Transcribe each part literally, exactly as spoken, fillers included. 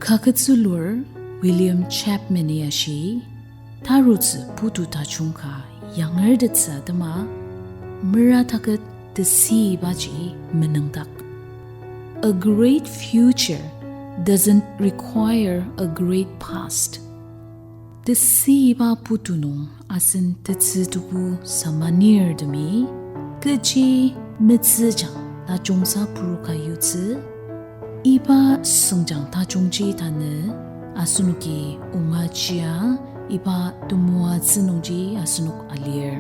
Kaket zülur William Chapman-i ashi, tarutsü putu tajung ka yangertettsü atema, mera taket tesüibaji menüngdak. A great future doesn't require a great past. Tesüiba putu nung asen tetsü tebu samanirtemi, kechi metsüjang tajungsa purka yutsü, iba süngjang tajungji tanü asenoki ongajia, iba temoatsü nungji asenok alir.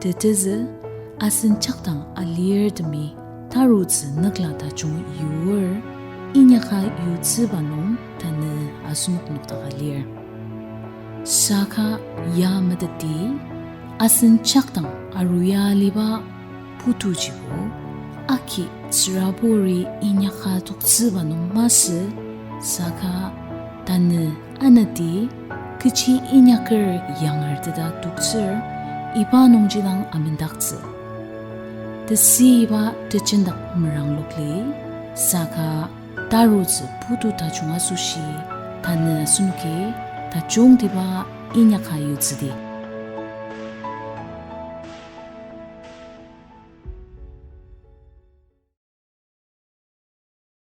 Tetezü, asen jakdang alirtemi tarutsü nükla tajung yur, inyaka yutsüba nung tanü asenok nokdaka lir. Saka ya meteti, asen jakdang aruya aliba putujibo, aki tsüraburi inyaka toktsüba nung masü, saka tanü anati kechi inyaker yangerteta toktsür, iba nungji dang amendaktsü. Tesüiba tejendak meranglokli, saka tarutsü putu tajung asoshi, tanü asenoki tajungtiba inyaka yutsüdi.